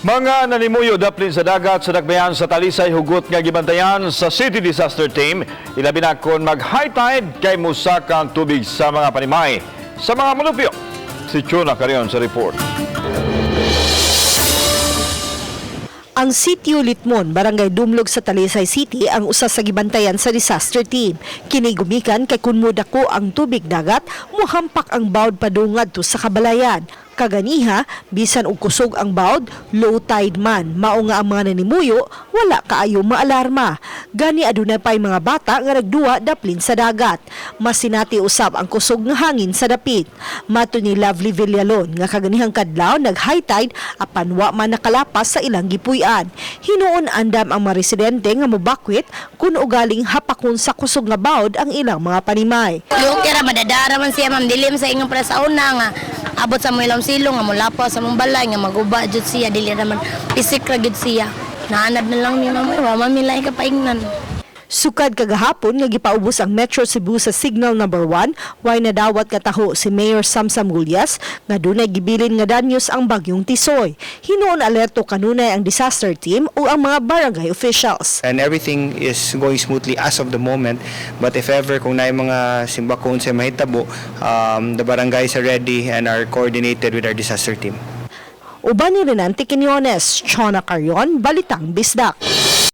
Mga nanimuyo daplin sa dagat sa dakbayan sa Talisay, hugot nga gibantayan sa City Disaster Team, ilabi na kon mag high tide kay musaka ang tubig sa mga panimay sa mga mulupyo. Si Chona Carion sa report. Ang Sitio Litmon, Barangay Dumlog sa Talisay City, ang usa sa gibantayan sa disaster team. Kini gumikan kay kun modako ang tubig dagat, muhampak ang bawd padung ngadto sa kabalayan. Kaganiha, bisan og kusog ang bawd, low tide man, mao nga ang mga nanimuyo wala kaayo maalarma. Gani adunay pay mga bata nga nagduwa daplin sa dagat. Masinati usab ang kusog nga hangin sa dapit. Mato ni Lovely Villalon nga kaganihang kadlaw nag high tide apan wa man nakalapas sa ilang gipuy-an. Hinuon andam ang mga residente nga mobakwit kun ugaling hapakon sa kusog nga bawd ang ilang mga panimay. Yung kira madadara man siya, ma'am, dili man sa ingong para sa una nga abot sa mo ilang silong nga mulapaw sa mong balay nga maguba jud siya, dili naman pisik ra gyud siya. Naanad na lang mi, ma'am, wa man mi laing kapaingnan. Sukad kagahapon nga gipaubos ang Metro Cebu sa Signal Number 1, way nadawat kataho si Mayor Samsam Gullas nga dunay gibilin nga danyos ang bagyong Tisoy. Hinuon alerto kanunay ang disaster team o ang mga barangay officials. And everything is going smoothly as of the moment. But if ever kung naay mga simbakon sa mahitabo, the barangays are ready and are coordinated with our disaster team. Uban ni Renante Quinones, Chona Carion, Balitang Bisdak.